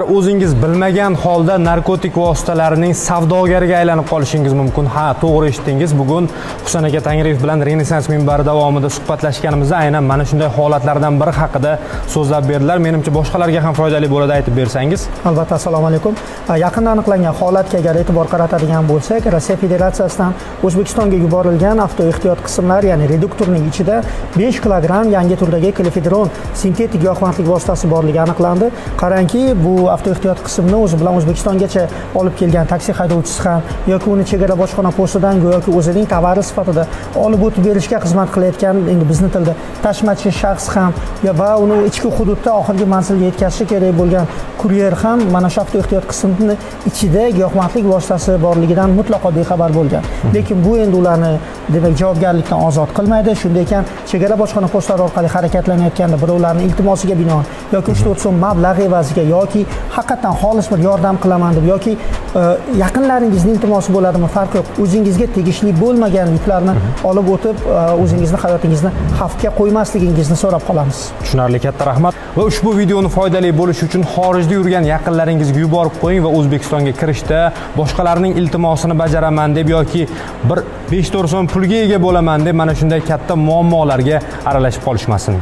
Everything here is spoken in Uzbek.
O'zingiz bilmagan holda narkotik vositalarining savdogariga aylanib qolishingiz mumkin. Ha, to'g'ri eshitdingiz. Bugun Husan aka Tangriyev bilan Renessans minbari davomida suhbatlashganimizda aynan mana shunday holatlardan biri haqida so'zlab berdilar. Menimcha, boshqalarga ham foydali bo'ladi, aytib bersangiz. Albatta, assalomu alaykum. Yaqinda aniqlangan holatga agar e'tibor qaratadigan bo'lsak, Rossiya Federatsiyasidan O'zbekistonga yuborilgan avtoehtiyot qismlar, ya'ni reduktorning ichida 5 kilogramm yangi turdagi klofedron sintetik giyohvandlik vositasi borligi aniqlandi. Qarangki, bu avtoehtiyot qismni o'zi bilan O'zbekistongacha olib kelgan taksi haydovchisi ham yoki uni chegara bojxona postidan go'yoki o'zining tovari sifatida olib o'tib berishga xizmat qilayotgan, endi bizni tilda tashmachi shaxs ham va uni ichki hududda oxirgi manzilga yetkazishi kerak bo'lgan kuryer ham mana shu avtoehtiyot qismini ichida giyohvandlik vositasi borligidan mutlaqo bexabar bo'lgan. Lekin bu endi ularni, demak, javobgarlikdan ozod qilmaydi. Shunday ekan, chegara bojxona postlari orqali harakatlanayotganda birovlarning iltimosiga binoan yoki 3-4 so'm mablag' evaziga yoki haqiqatdan xolis bir yordam qilaman deb yoki yaqinlaringizning iltimosi bo'ladimi, farqi yo'q, o'zingizga tegishli bo'lmagan yuklarni olib o'tib, o'zingizni hayotingizni xavfga qo'ymasligingizni so'rab qolamiz. Tushunarli, katta rahmat. Va ushbu videoni foydali bo'lishi uchun xorijda yurgan yaqinlaringizga yuborib qo'ying va O'zbekistonga kirishda boshqalarning iltimosini bajaraman deb yoki bir 5-4 so'm pulga ega bo'laman deb mana shunday katta muammolarga aralashib qolishmasin.